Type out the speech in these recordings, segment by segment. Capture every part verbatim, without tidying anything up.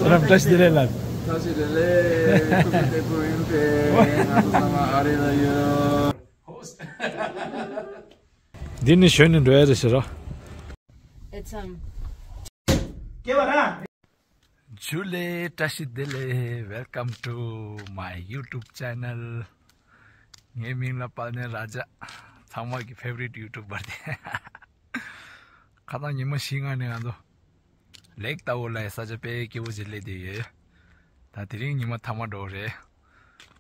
རམ་བཀྲ་ཤིས་བདེ་ལེགས་ལགས། བཀྲ་ཤིས་བདེ་ལེགས། ཐུགས་རྗེ་ཆེ་ཕུལ་ཡིན་པས། ང་ཚོ་ཚང་མ་ཨ་རི་ལ་ཡོད། འདི་ནི་ཞོན་ནས་འགྲོ་ཡ་རེད་ཟེར་རོ། It's um. སྐྱེ་བ་ར། ཇུ་ལེ། བཀྲ་ཤིས་བདེ་ལེགས། Welcome to my YouTube channel. ངའི་མིང་ལ་དཔལ་ལྡན་ར་ཇ། ཚང་མ་གི་ཕེ་ཝ་རིཊ་ཡུ་ཊུབ་པར་དེ། ཁ་སང་ཉི་མ་བཞི་ལྔ་ནས་ང་ཚོ་ལེག་ཏའོ་ལ་ཡི་ས་ཆ་དཔེ་སྐྱིད་པོ་ཅིག་སླེབས་བསྡད་ཡོད། ད་དེ་རིང་ཉི་མ་མཐའ་མ་འགྲོ་རེད།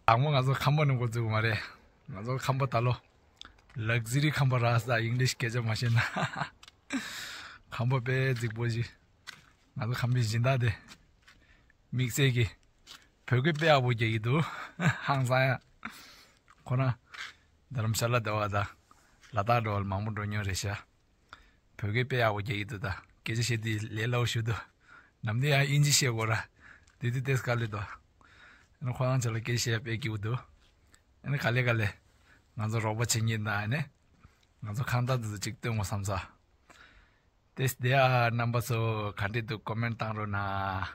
དང་པོ་ང་ཚོ་ཁང་པ་ནས་འགོ་བཙུགས་མ་རེད། ང་ཚོ་ཁང་པ་ད་ལོ་ལག་ཟི་རི་ཁང་པ་རག་སོང་། ཨིང་ལིཤ་སྐད་ཆ་མ་ཤེས་ན། ཁང་པ་དཔེ་རྫིག་པོ་ཞིག་ང་ཚོ་ཁང་པའི་སྦྱིན་བདག་དེ་དམིགས་བསལ་གྱི་བོད་སྐད་དཔེ་ཡག་པོ་རྒྱག་གི་འདུག་ཧང་སང་ཡ། ཁོ་རང་རྡ་རམ་ཤ་ལ་འདྲ་བ་དང་ལ་དྭགས་འདྲ་བ་ལ་མང་པོ་འགྲོ་མྱོང་རེད་ཤག་བོད་སྐད་དཔེ་ཡག་པོ་རྒྱག་གི་འདུག་ད་སྐད་ཆ་བཤད་དུས་ལས་སླ་པོ་ཞིག་འདུག་ནམ་རྒྱུན་ཡང་དབྱིན་ཇི་བཤད་དགོས་ར། དེ་དུས་ཏོག་ཙམ་དཀའ་ལས་འདུག་ཨ་ནི་ཁོ་རང་ཚོ་ལ་སྐད་ཆ་བཤད་ཡ་དཔེ་སྐྱིད་པོ་འདུག་ཨ་ནི་ག་ལེ་ག་ལེ་ང་ཚོ་རོགས་པ་བྱེད་མཁན་དང་ཨ་ནི་ང་ཚོ་ཁང་བདག་དེ་ཚོ་གཅིག་སྟོན་དགོས་བསམ་སོང་། དེ་དེ་ཨ་རྣམ་པ་ཚོ་ག་འདྲས་འདུག་ཀོ་མེན་ཊི་བཏང་རོགས་གནང་།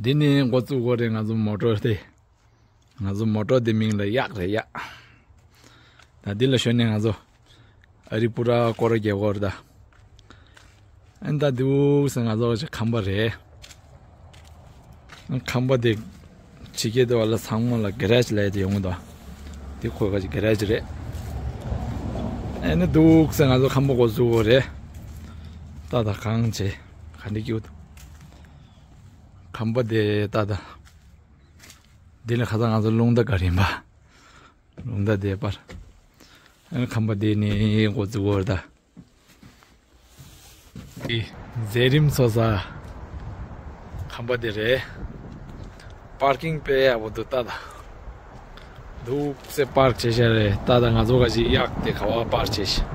འདི་ནི་འགོ་བཙུགས་དགོས་རེད། ང་ཚོ་མོ་ཊ་དེ། ང་ཚོ་མོ་ཊ་དེ་མིང་ལ་གཡག་རེད་གཡག་ད་འདི་ལ་ཞོན་ནས་ང་ཚོ་ཨ་རི་པུ་ར་སྐོར་ར་རྒྱག་དགོས་རེད་ད། ཨ་ནི་ད་འདུག་སེ་ང་ཚོ་ཁང་པ་རེད། ཁང་པ་དེ་ཕྱི་རྒྱལ་དུ་བ་ལ་ཚང་མ་ལ་གེ་རེཇ་ལབ་ཡ་དེ་ཡོང་གི་འདུག་དེ་ཁོ་ག་ཅིག་གེ་རེཇ་རེད། ཨ་ནི་འདུག་སེ་ང་ཚོ་ཁང་པ་འགོ་བཙུགས་དགོས་རེད། ད་ད་གང་བྱེད། ག་འདྲ་སྐྱིད་པོ་འདུག་ཁང་པ་དེ་ད་ད། འདི་ལ་ཁ་སང་ང་ཚོ་རླུང་རྟ་ག་རིམ་པ། རླུང་རྟ་དེ་པར། ཨ་ནི་ཁང་པ་དེ་ནི་འགོ་བཙུགས་དགོས་རེད་ད། འདི་མཛད་རིམ་ཚོགས་ས། ཁང་པ་དེ་རེད། པར་ཀིང་དཔེ་ཡག་པོ་འདུག་ད་ད། འདུག་སེ་པར་བྱས་ཤག་རེད། ད་ད་ང་ཚོ་ག་ཅིག་གཡག་དེ་ག་བ་པར་བྱས་ཤག་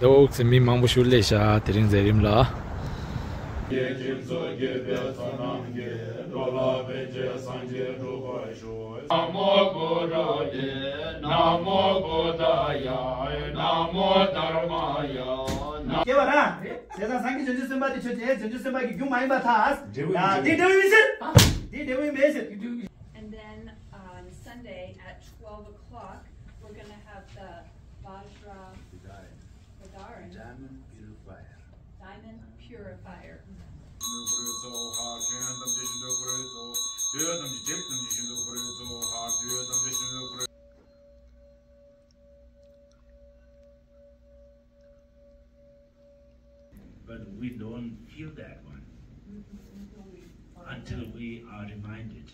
འདུག་སེ་མི་མང་པོ་ཞིག་སླེབས་ཤག་དེ་རིང་མཛད་རིམ་ལ། ན་མོ་བུདྡྷ་ཡ། ན་མོ་བུདྡྷ་ཡ། ན་མོ་དྷརྨ་ཡ། ན། སྐྱེ་བ་ར། བྱས་ཙང་སངས་རྒྱས་བྱང་ཆུབ་སེམས་དཔའ་དེ་ཁྱོད་ཀྱི་བྱང་ཆུབ་སེམས་དཔའ་གི་རྒྱུ་མ་ཡིན་པ་ཐལ། འབྲས་བུ་ཡིན་ཟེར། འདི་འབྲས་བུ་ཡིན་ཟེར། འདི་འབྲས་བུ་ཡིན་པས་ཟེར། And then on Sunday at twelve o'clock, we're gonna have the Vajra Vidharan. Diamond Purifier. Diamond Purifier. But we don't feel that one until we are reminded.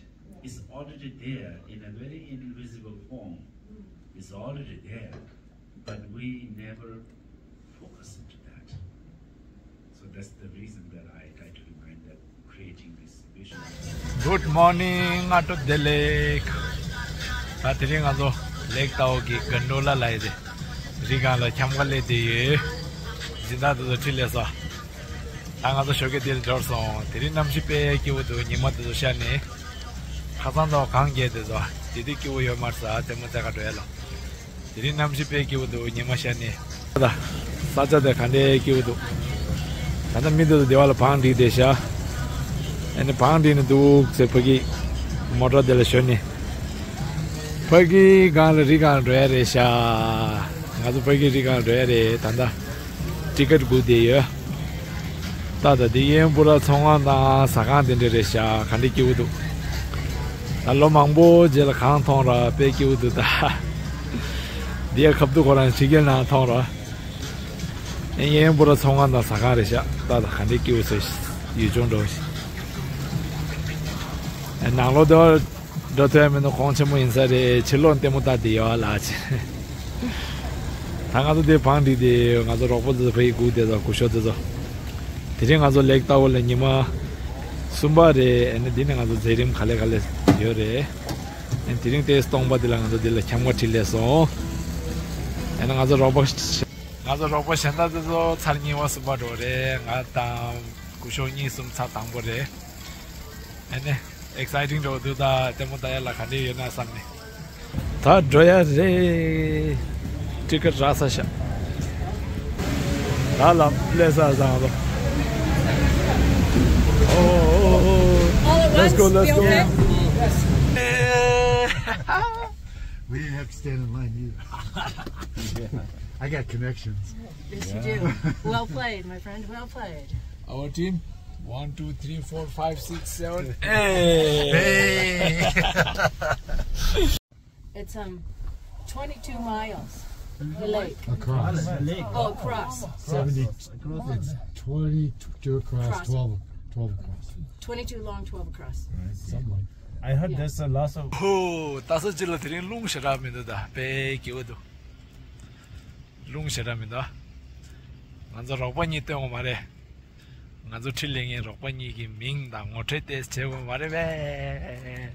It's already there in a very invisible form. It's already there, but we never focus into that. So that's the reason that I try to remind that creating this vision. Good morning. སྔ་དྲོ་བདེ་ལེགས། ད་དེ་རིང་ང་ཚོ་ལེག་ཏའོ་གི་གན་ཌོ་ལ་ལ་ཡི་རེད། རི་སྒང་ལ་འཁྱམ་ག་སླེབས་བསྡད་ཡོད། སྦྱིན་བདག་དེ་ཚོ་ཁྲིད་སླེབས་སོང་། ད་ང་ཚོ་ཞོགས་ཀས་འདི་ལ་འབྱོར་སོང་། དེ་རིང་གནམ་གཤིས་དཔེ་སྐྱིད་པོ་འདུག་ཉི་མ་དེ་ཚོ་ཤར་ནས། ཁ་སང་དང་གངས་རྒྱག་དེ་ཚོ་དེ་དུས་སྐྱིད་པོ་ཡོད་མ་རེད་ཟེར། ལྟད་མོ་རྩེ་ག་འགྲོ་ཡ་ལ། དེ་རིང་གནམ་གཤིས་དཔེ་སྐྱིད་པོ་འདུག་ཉི་མ་ཤར་ནས། ད་ས་ཆ་དེ་ག་འདྲའི་སྐྱིད་པོ་འདུག་ད་ལྟ་མི་དེ་ཚོ་སྡེ་བ་ལ་བང་བསྒྲིགས་བསྡད་ཤག་ཨ་ནི་བང་བསྒྲིགས་ནས་འདུག་ཟེར། ཕ་གི་མོ་ཊ་དེ་ལ་ཞོན་ནས། ཕ་གི་སྒང་ལ་རི་སྒང་འགྲོ་ཡ་རེད་ཤག་ང་ཚོ་ཕ་གི་རི་སྒང་འགྲོ་ཡ་རེད། ད་ལྟ་ཊི་ཀེ་ཊི་སྒུག་བསྡད་ཡོད། ད་ད་འདི་གཡས་གཡོན་པུ་ར་ཚོང་ཁང་དང་ཟ་ཁང་དེ་འདྲ་རེད་ཤག་ག་འདྲ་སྐྱིད་པོ་འདུག་ད་ལོ་མང་པོ་རྗེས་ལ་གངས་མཐོང་ར། དཔེ་སྐྱིད་པོ་འདུག་ད་འདི་ཡ་ཁབ་ཏུ་ཁོ་རང་ཕྱི་རྒྱལ་ནང་མཐོང་ར། ཨེ་གཡས་གཡོན་པུ་ར་ཚོང་ཁང་དང་ཟ་ཁང་རེད་ཤག་ད་ད་ག་འདྲ་སྐྱིད་པོ་བཟོས་ཤག་ཡུལ་ལྗོངས་འགྲོ་ཤག་ཨེ་ནང་ལོགས་དེ་འགྲོ་ཐུབ་ཡ་མིན་ནོ། གོང་ཆེན་མོ་ཡིན་ས་རེད། ཕྱི་ལོགས་ལྟད་མོ་ལྟ་བསྡད་ཡོད་ལགས། ད་ང་ཚོ་དེ་བང་བསྒྲིགས་ཏེ་ང་ཚོ་རོགས་པ་ཚོ་ཕ་གི་སྒུག་བསྡད་ཚར། སྐུ་ཞབས་དེ་ཚོ། དེ་རིང་ང་ཚོ་ལེག་ཏའོ་ལ་ཉི་མ་གསུམ་པ་རེད། ཨ་ནི་འདི་ནས་ང་ཚོ་མཛད་རིམ་ག་ལེ་ག་ལེ་ཡོད་རེད། ཨ་ནི་དེ་རིང་ཏོག་ཙམ་སྟོང་པ་འདི་ལ་ང་ཚོ་འདི་ལ་འཁྱམ་ག་ཁྲིད་སླེབས་སོང་། ཨ་ནི་ང་ཚོ་རོགས་པ་ང་ཚོ་རོགས་པ་གཞན་དག་དེ་ཚོ་ཚར་གཉིས་པ་གསུམ་པ་འགྲོ་རེད། ང་དང་སྐུ་ཞབས་གཉིས་གསུམ་ཚར་དང་པོ་རེད། ཨ་ནི་ཨེག་སའི་ཊིང་འགྲོ་འདུག་ད་ལྟད་མོ་ལྟ་ཡ་ལ་ག་འདྲ་ཡོད་ན་བསམ་ནས། ད་འགྲོ་ཡ་རེད། ཊི་ཀེ་ཊི་རག་ཚར་ཤག་ད་ལམ་སླེབས་ཚར་ཙང་ལོ། Oh, oh, oh, oh. All at Let's go, once? Let's We go. Okay? We didn't have to stand in line either. I got connections. Yes, you do. Well played, my friend. Well played. Our team, one, two, three, four, five, six, seven, eight. Hey. It's, um, twenty-two miles, the lake. Across. Oh, across. Seventy. It's twenty-two across, Cross. twelve, twelve across. Twenty-two long, twelve across. Right, something like that. I heard Yeah. there's a lot of ཧོ། ད་ས་ཅི་ལ་དེ་རིང་རླུང་ཞེ་དྲག་མི་འདུག་ད་དཔེ་སྐྱིད་པོ་འདུག་རླུང་ཞེ་དྲག་མི་འདུག་ང་ཚོ་རོགས་པ་གཉིས་སྟོན་དགོས་མ་རེད། ང་ཚོ་འཕྲིན་ལས་མཁན་རོགས་པ་གཉིས་ཀྱི་མིང་དང་ངོ་སྤྲོད་ཏོག་ཙམ་བྱེད་དགོས་མ་རེད་པས།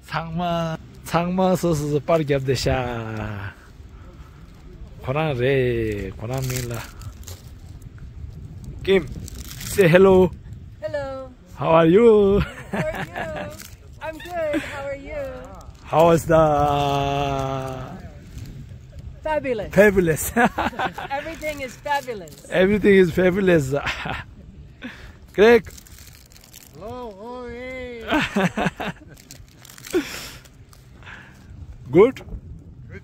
ཚང་མ་ཚང་མ་སོ་སོ་སོ་པར་བརྒྱབ་བསྡད་ཤག་ཁོ་རང་རེད། ཁོ་རང་མིང་ལ། Kim, say hello. Hello. How are you? How are you? I'm good. How are you? How was the Fabulous. Fabulous. Everything is fabulous. Everything is fabulous. Greg. Hello. Oh, hey. Good? Good.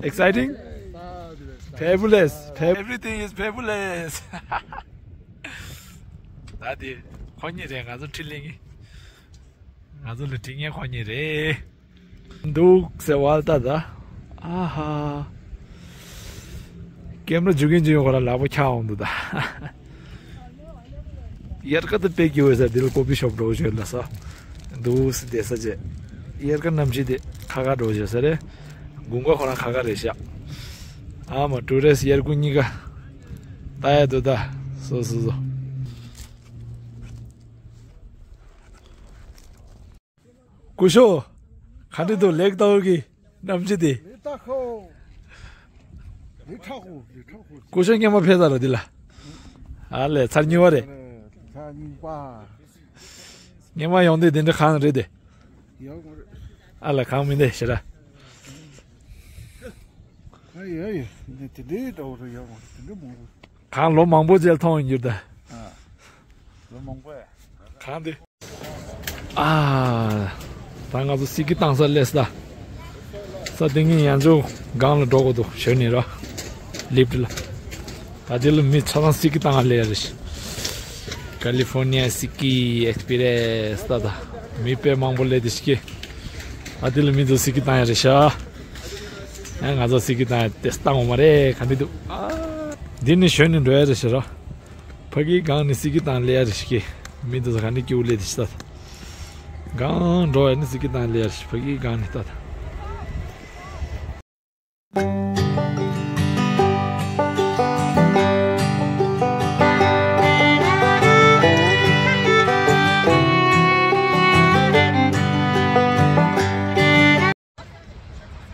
Exciting? Fabulous. Fabulous. Fab- Everything is fabulous. ད་དེ་ཁོ་གཉིས་རེད། ང་ཚོ་འཕྲིན་ལས་ཀྱི། ང་ཚོ་ལ་འཕྲིན་ངན་ཁོ་གཉིས་རེད། འདུག་ཟེར་བ་ལྟ་ད། ཨ་ཧ། ཀེམ་ར་འཇུ་གིན་འཇུ་ཡོང་ཁོ་ར་ལག་པ་འཁྱག་འོང་འདུག་ད། དབྱར་ཁ་ད་དཔེ་སྐྱིད་པོ་ཟེར། འདི་ལ་ཀོ་ཕི་ཤོབ་འགྲོ་བྱོས་ལ་ས། འདུག་སེ་བསྡད་ས་བྱས། དབྱར་ཁ་གནམ་གཤིས་དེ་ཁ་ཁ་འགྲོ་བྱས་ས་རེད། དགུན་ཁ་ཁོ་རང་ཁ་ཁ་རེད་ཤག་ཨ་མ་ཊུ་རི་སི་ཊི་དབྱར་དགུན་གཉིས་ཀ་ལྟ་ཡ་འདུག་ད། སོ་སོ་སོ། སྐུ་ཞབས། ག་འདྲ་འདུག་ལེགས་ཏའོ་གི་གནམ་གཤིས་དེ། ལེགས་ཏའོ། ལེགས་ཏའོ། ལེགས་ཏའོ། སྐུ་ཞབས་སྔོན་མ་ཕེབས་ཚར་ར་འདི་ལ། ཨ་ལས་ཚར་གཉིས་པ་རེད། ཚར་གཉིས་པ། སྔོན་མ་ཡོང་དུས་དེ་འདྲ་གང་རེད་དེ། ཡོང་རེད། ཨ་ལ་གང་མི་འདུག་ཞེ་དྲག་ཨ་ཡ་ཡ། དེ་འདྲའི་འདྲ་བོ་རེད། ཡོང་དེ་འདྲ་མང་པོ། གང་ལོ་མང་པོ་རྗེས་མཐོང་ཡོང་རྒྱུ་རེད་ད། ཨ། ལོ་མང་པོ་ཡ། གང་དེ། ཨ། ད་ང་ཚོ་གཟིགས་སྐྱིད་བཏང་ས་སླེབས་ད། ས་དེ་ངས་ཡང་ཅུང་སྒང་ལ་འགྲོ་དགོས་འདུག་ཞོན་ནས་ར། ལིཕ་ཊི་ལ། ད་དེ་ལ་མི་ཆ་ཚང་གཟིགས་སྐྱིད་བཏང་ང་སླེབས་ཡ་རེད། ཀ་ལི་ཧྥོར་ནི་ཡ་གཟིགས་སྐྱིད་ཨེག་སི་པི་རི་ཡན་སི་ད་ད། མི་དཔེ་མང་པོ་སླེབས་དེ་ཞིག་གི། ཨ་དེ་ལ་མི་ཚོ་གཟིགས་སྐྱིད་བཏང་ཡ་རེད་ཤག་ཨ་ང་ཚོ་གཟིགས་སྐྱིད་བཏང་ཡ་དེ་བཏང་འོང་མ་རེད། ག་འདྲ་འདུག་ཨ། འདི་ནས་ཞོན་ནས་འགྲོ་ཡ་རེད་ཤག་ར། ཕ་གིའི་སྒང་ནས་གཟིགས་སྐྱིད་བཏང་སླེབས་ཡ་རེད་ཤག་གི། མི་འདི་ཚོ་ག་འདྲ་སྐྱིད་པོ་སླེབས་དེ་ཤག་ད། སྒང་འགྲོ་ཡ་ནས་གཟིགས་སྐྱིད་བཏང་སླེབས་ཡ་རེད་ཤག་ཕ་གིའི་སྒང་ནས་ད་ད།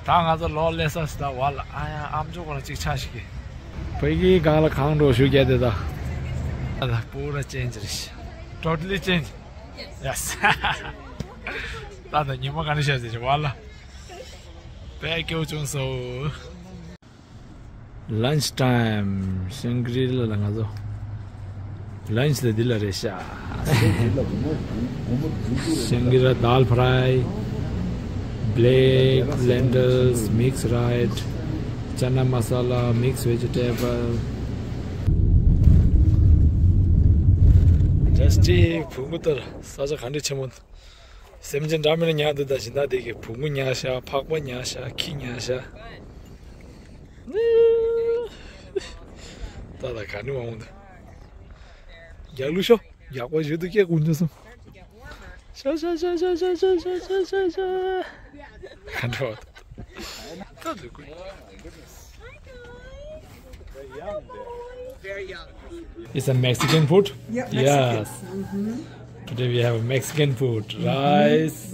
ད་ང་ཚོ་ལོག་སླེབས་ས་ཞིག་ད་བ་ལ། ཨ་ཡ་ཨ་མཆོག་ཁོ་རང་གཅིག་ཆ་ཞིག་གི། ཕ་གིའི་སྒང་ལ་གང་འགྲོ་ཞུ་རྒྱ་དེ་ད། ཨ་ད་པུ་ར་ཅེན་ཇི་རེད། Totally change. Yes. ད་ད་ཉི་མ་ག་འདྲ་ཤར་ཟེར་བ་ལ། དཔེ་སྐྱིད་པོ་བྱུང་སོང་། Lunch time. ཤང་གི་རི་ལ་ལ་ང་ཚོ་lunch དེ་འདི་ལ་རེད་ཤག་ཤང་གི་ར་dal fry, black lentils, mixed rice, chana masala, mixed vegetable. Just བུ་མོ་ལྟར་ས་ཆ་ག་འདྲ་ཆེན་མོ། སེམས་ཅན་འདྲ་མིན་ཉར་འདུག་ད་སྦྱིན་བདག་དེ་གིས་བུ་མོ་ཉར་ཤག་ཕག་པ་ཉར་ཤག་ཁྱི་ཉར་ཤག་ད་ད་ག་ནི་མ་འོང་ད། རྒྱག་ལུགས་ཤོ་རྒྱག་པ་བཞུད་དུ་སྐད་ཀུན་ཏུ་སོང་། ཤ་ཤ་ཤ། ག་འདྲ་བ། ད་འདུག་གུ། It's a Mexican food? Yeah, Mexican. Yes. Mm-hmm. Today we have Mexican food. Rice,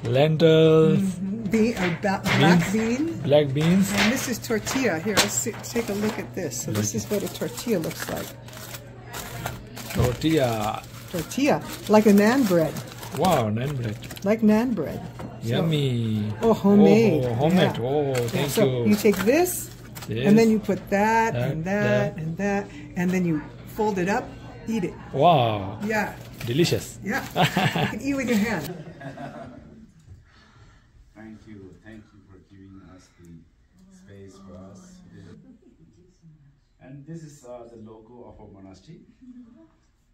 lentils, be- uh, ba- black bean. Black beans. And this is tortilla. Here, let's see, take a look at this. So this is what a tortilla looks like. Tortilla. Tortilla, like a naan bread. Wow, naan bread. Like naan bread. So- Yummy. Oh, homemade. Oh, homemade. Yeah. Oh, thank you. Yeah, so you take this, and then you put that and that and that, and then you fold it up, Eat it. Wow. Yeah. Delicious. Yeah. You can eat with your hand. Thank you. Thank you for giving us the space for us. And this is uh, the logo of our monastery.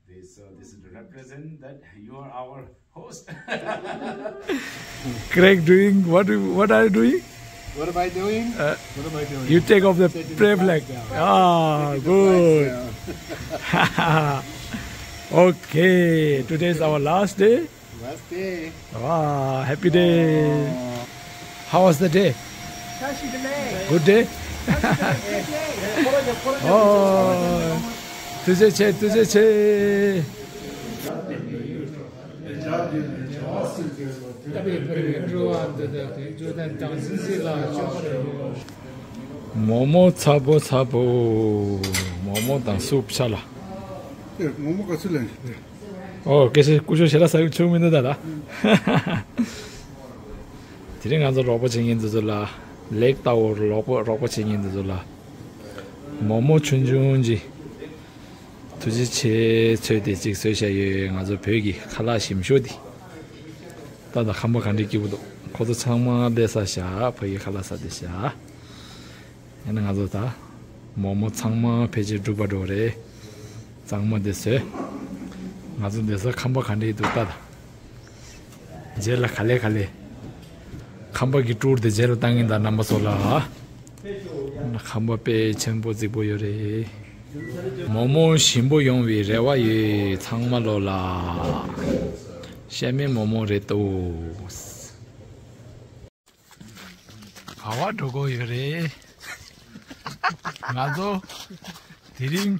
This, uh, this is to represent that you are our host. Craig doing what? What are you doing? What am I doing? Uh, what am I doing? You take off the prayer flag. Ah, good. Okay, today is our last day. Last day. Wow, happy day. How was the day? Good day? Oh, ཐུགས་རྗེ་ཆེ། ཐུགས་རྗེ་ཆེ། མོག་མོག་ཚ་པོ་ཚ་པོ། མོག་མོག་དང་སུབ་ཆ་ལ། ཨེ། མོག་མོག་ག་ཚོད་ལེན། ཨོ། སྐད་ཆ་སྐུ་ཞབས་ཞལ་ལག་ཟ་ཆོག་མི་འདུག་ད་ལ། དེ་རིང་ང་ཚོ་རོགས་པ་བྱེད་མཁན་དེ་ཚོ་ལ། ལེག་ལྟ་བུར་རོགས་པ་རོགས་པ་བྱེད་མཁན་དེ་ཚོ་ལ། མོག་མོག་ཆུང་ཆུང་ཅིག་ཐུགས་རྗེ་ཆེ། ཚོད་དེ་ཅིག་བཟོས་བཞག་ཡོད། ང་ཚོ་བོད་ཀྱི་ཁ་ལག་ཞིམ་ཤོས་དེ། ད་ད་ཁམས་པ་ག་འདྲའི་སྐྱིད་པོ་འདུག་ཁོ་ཚོ་ཚང་མ་སླེབས་ས་བཞག་ཕ་གི་ཁ་ལག་ཟ་བསྡད་བཞག་ཡང་ན་ང་ཚོ་ད་མོག་མོག་ཚང་མ་ཕལ་ཆེར་འགྲུབ་པ་འགྲོ་རེད། གཙང་མ་དེ་བཟོས། ང་ཚོ་འདི་ས་ཁམས་པ་ག་འདྲ་ཡིན་འདུག་ལྟ་ད། རྗེས་ལ་ག་ལེ་ག་ལེ། ཁམས་པ་གི་ཊུར་དེ་རྗེས་ལ་བཏང་གིན་ད་རྣམ་པ་ཚོ་ལ། ཁམས་པ་དཔེ་ཆེན་པོ་རྫིག་པོ་ཡོད་རེད། མོག་མོག་ཞིམ་པོ་ཡོང་བའི་རེ་བ་ཡོད། ཚང་མ་ལོ་ལ། ཤ་མེད་མོག་མོག་རེད་དོ། ག་བ་འགྲོ་གི་ཡོད་རེད། ང་ཚོ་དེ་རིང་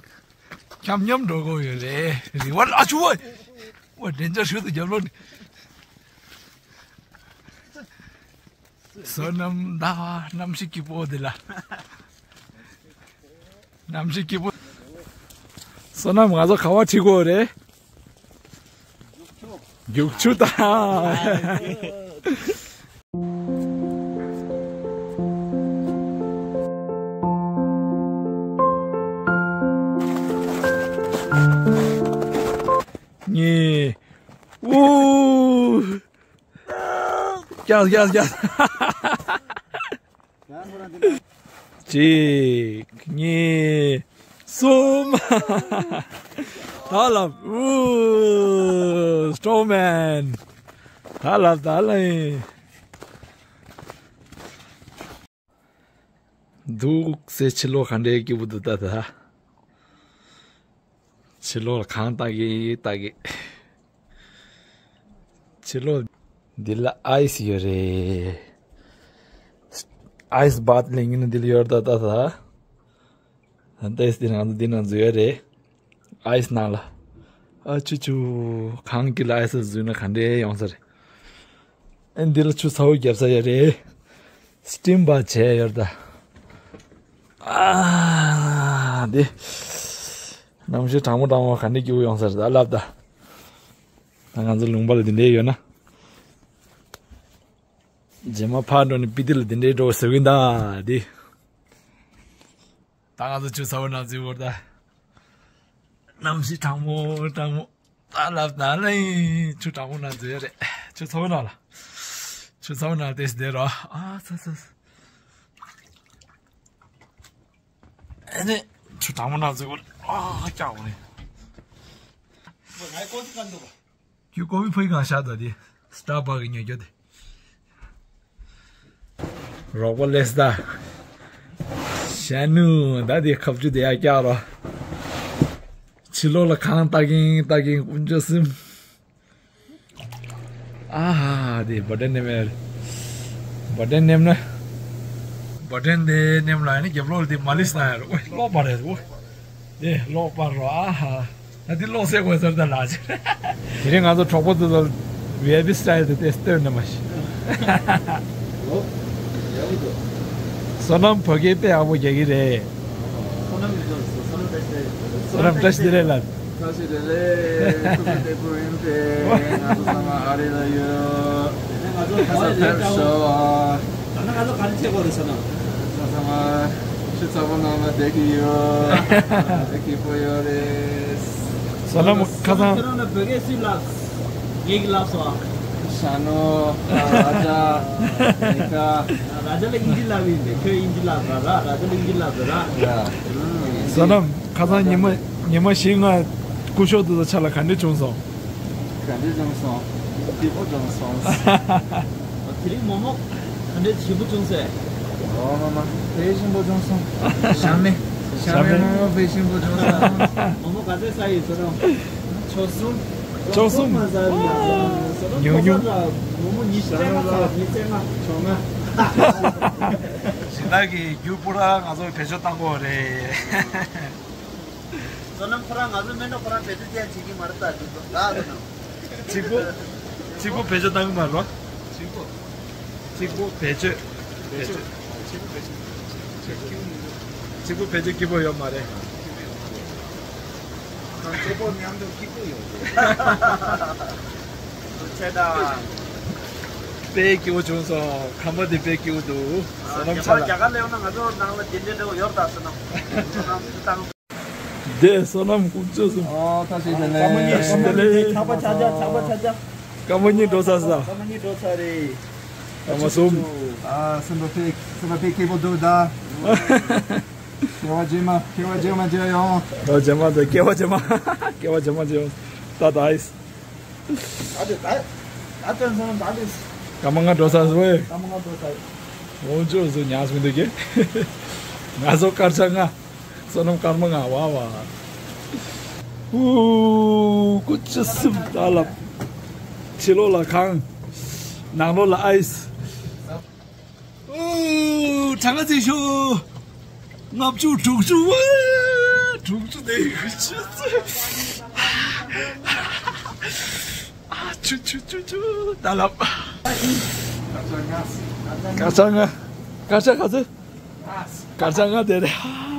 འཁྱམ་འཁྱམ་འགྲོ་གི་ཡོད་རེད། རི་བར་ཨ་ཆུ་བ། བ་དྲན་འཆར་ཞུ་དུ་རྒྱབ་ལོ་ནི། བསོད་ནམས་ད་གནམ་གཤིས་སྐྱིད་པོ་འདི་ལ། གནམ་གཤིས་སྐྱིད་པོ། བསོད་ནམས་ང་ཚོ་ག་བ་ཁྲིད་དགོས་རེད། རྒྱུག་ཆུ་དང་། གཉིས། ཨུ། རྒྱག་རྒྱག་རྒྱག་གཅིག་གཉིས། གསུམ། ད་ལབ། ཨུ། སི་ཊོང་མེན། ད་ལབ་ད་ལབ་ཡིན། འདུག་སེ་ཕྱི་ལོགས་ག་འདྲའི་སྐྱིད་པོ་འདུག་ད་ད། ཕྱི་ལོགས་ལ་གངས་ལྟ་གི་ལྟ་གི་ཕྱི་ལོགས་འདི་ལ་ཨའི་སི་ཡོད་རེད། ཨའི་སི་བཱཐ་ལེན་གྱི་ནི་འདི་ལ་ཡོད་ད་ད་ད། ཨ་ཏེས་འདི་ནང་འདི་ནང་འཛུལ་ཡོད་རེད། ཨའི་སི་ནང་ལ། ཨ་ཆུ་ཆུ། གངས་དཀྱིལ་ལ་ཨའི་སི་འཛུལ་ན་ག་འདྲའི་ཡོང་ས་རེད། ཨེ་འདི་ལ་ཆུ་ཚ་བོ་བརྒྱབ་ས་ཡོད་རེད། སི་ཊིམ་བ་བྱས་ཡོད་ད། ཨ་འདི། གནམ་གཤིས་གྲང་མོ་གྲང་མོ་ག་འདྲའི་སྐྱིད་པོ་ཡོང་ས་རེད་ད་ལབ་ད། ད་ང་ཚོ་ལུང་པ་ལ་འདི་འདྲའི་ཡོད་ན། རྗེས་མ་ཕར་འགྲོ་ནས་སྤི་ཏི་ལ་འདི་འདྲའི་འགྲོ་ཟེར་གི་ད་འདི། ད་ང་ཚོ་ཆུ་ཚ་བོ་ནང་འཛུལ་བོར་ད། གནམ་གཤིས་གྲང་མོ་གྲང་མོ། ད་ལབ་ད་ལ་ཡིན་ཆུ་གྲང་མོ་ནང་འཛུལ་ཡོད་རེད། ཆུ་ཚ་བོ་ནང་ལ། ཆུ་ཚ་བོ་ནང་ཏེས་བསྡད་རོགས། ཨ་ཚ་ཚ། ཨ་ནི་ཆུ་གྲང་མོ་ནང་འཛུལ་བོར། ཨ་ཀྱག་བོ་ནི། ཁྱོད་ཀོ་བི་ཕུལ་གང་ཤག་ད་དེ། སི་ཊར་བྷག་གི་ཉོ་རྒྱུ་དེ། རོགས་པ་ལེས་ད། ཤ་ནུ་ད་དེ་ཁབ་ཆུ་དེ་ཡར་བཀྱག་རོགས། ཕྱི་ལོགས་ལ་གངས་ལྟ་གིན་ལྟ་གིན་དཀོན་མཆོག་གསུམ། ཨ་ཧ་དེ་བ་ཏན་ནེམ་ཡར། བ་ཏན་ནེམ་ན། བ་ཏན་དེ་ནེམ་ལ་ནི་རྒྱབ་ལོགས་དེ་མ་ལིས་ན་ཡར། ཨོ་ལོག་པ་རེད་ཨོ། དེ་ལོག་པ་རོ་ཨ་ཧ། ད་འདི་ལོག་སེ་དགོས་ཟེར་ད་ལ་ཅི། དེ་རིང་ང་ཚོ་གྲོགས་པོ་ཚོ་ལ་ཝི་ཨའི་པི་སི་ཊལ་དེ་དེ་སྟོན་ནི་མ་ཤི། ཨོ། ཡག་པོ་འདུག་བསོད་ནམས་ཕ་གིའི་དཔེ་ཡག་པོ་རྒྱག་གི་རེད། བསོད་ནམས་ཡིན་ཙང་བསོད་ནམས་བཀྲ་ཤིས་བདེ་ལེགས། བསོད་ནམས་བཀྲ་ཤིས་བདེ་ལེགས་ལབ། བཀྲ་ཤིས་བདེ་ལེགས། ཐུགས་རྗེ་བདེ་པོ་ཡིན་པས་ང་ཚོ་ཚང་མ་ཨ་རི་ལ་ཡོད། ཁ་སང་ཕེབས་ཤོག་ད་ནང་ང་ཚོ་ག་རེ་བྱེད་དགོས་རེད་ཟེར་ན། ཚང་མ་ཆུ་ཚ་པོ་ནང་ལ་བསྡད་ཀྱི་ཡོད། སྐྱིད་པོ་ཡོད་རེད། བསོད་ནམས་ཁ་སང་། ཁྱེད་རང་ལ་བོད་སྐད་སུས་བསླབས། ངས་ཀྱིས་བསླབས་སོང་། ཤ་ནོ། ར་ཇ། མེ་ཀ་ར་ཇ་ལ་དབྱིན་ཇི་བསླབས་ཡིན་པས། ཁྱོད་དབྱིན་ཇི་བསླབས་ར་ར། ར་ཇ་ལ་དབྱིན་ཇི་བསླབས་ར་ར། ཡ། བསོད་ནམས་ཁ་སང་ཉི་མ་ཉི་མ་བཞི་ལྔ་སྐུ་ཞབས་དེ་ཚོ་ཆ་ལ་ག་འདྲ་བྱུང་སོང་། ག་འདྲ་བྱུང་སོང་། སྐྱིད་པོ་བྱུང་སོང་། དེ་རིང་མོག་མོག་ག་འདྲ་ཞིམ་པོ་བྱུང་སོང་། ཨོ་མ་མ། དཔེ་ཞིམ་པོ་བྱུང་སོང་། ཞྭ་མེད། ཞྭ་མེད་མོག་མོག་དཔེ་ཞིམ་པོ་བྱུང་སོང་། མོག་མོག་ག་ཚོད་ཟ་ཡི་བསོད་ནམས། བཅུ་གསུམ། བཅུ་གསུམ། མ་ཟ་ཡི་ཉུང་ཉུང་། མོག་མོག་ཉི་ཤུ་རྩ་ལྔ་ཟ། ཉི་ཤུ་རྩ་ལྔ། བཅོ་ལྔ། སྦྱིན་བདག་གི་རྒྱུ་པོ་ར་ང་ཚོ་བེད་སྤྱོད་བཏང་དགོས་རེད། བསོད་ནམས་ཁོ་རང་ང་ཚོ་སྨན་ཁང་ཁོ་རང་བེད་སྤྱོད་ཅན་བྱེད་ཀྱི་མ་རེད། ད་འགྲིག་འགྲོ་ད་བསོད་ནམས། གཅིག་པོ། གཅིག་པོ་བེད་སྤྱོད་བཏང་གི་མ་རེད་པ། གཅིག་པོ། གཅིག་པོ་བེད་སྤྱོད། བེད་སྤྱོད། གཅིག་པོ་བེད་སྤྱོད། གཅིག་པོ་བེད་སྤྱོད་སྐྱིད་པོ་ཡོད་མ་རེད། ཁང་གཅིག་པོ་མཉམ་དུ་སྐྱིད་པོ་ཡོད་རེད། ཆེ་ད། དཔེ་སྐྱིད་པོ་བྱུང་སོང་། ཁང་པ་འདི་དཔེ་སྐྱིད་པོ་འདུག་བསོད་ནམས་ཆ་ལ། རྒྱ་གར་སླེབས་ན་ང་ཚོ་ནང་ལ་དེ་འདྲའི་འདྲ་བོ་ཡོད་ད་བསོད་ནམས། བསོད་ནམས་བཏང་། དེ་བསོད་ནམས་དགུ་བཅུ་གསུམ། ཨོ་ད་ཞིག་དེ་ལས། དེ་ལས། ཆག་པ་ཆག་ཆག་ཆག་པ་ཆག་ཆག་སྐར་མ་གཉིས་འགྲོ་ཚར་ས། སྐར་མ་གཉིས་འགྲོ་ཚར་རེད། སྐར་མ་གསུམ། ཨ་སེམས་པ་དཔེ་སེམས་པ་དཔེ་སྐྱིད་པོ་འདུག་ད། སྐྱེ་བ་རྗེས་མ་སྐྱེ་བ་རྗེས་མ་མཇལ་ཡོང་། སྐྱེ་བ་རྗེས་མ་དང་སྐྱེ་བ་རྗེས་མ། སྐྱེ་བ་རྗེས་མ་མཇལ་ཡོང་། ད་ད་ཨིས། ད་དེ་ད་ད་དོན་སོང་ད་དེ། སྐར་མ་ལྔ་འགྲོ་ཚར་སོང་ཨེ། སྐར་མ་ལྔ་འགྲོ་ཚར། འོ་ཅོག་སུ་ཉག་སོང་འདུག་གི། ང་ཚོ་སྐར་ཆ་ལྔ། བསོད་ནམས་སྐར་མ་ལྔ། ཝ་ཝ། ཨུ། སྐུ་ཅི་སིབ་ད་ལབ། ཕྱི་ལོགས་ལ་གངས། ནང་ལོགས་ལ་ཨའིས། ཨུ། གྲངས་ཀ་བརྩིས་ཤོག་ལྔ་བཅུ་དྲུག་ཅུ། ཝ། དྲུག་ཅུ་དེ་ཡོད་ཅི། ཨ་ཆུ་ཆུ་ཆུ་ཆུ་ད་ལབ། སྐར་ཆ་ལྔ། སྐར་ཆ་ག་ཚོད། སྐར་ཆ་ལྔ་དེ་རེད།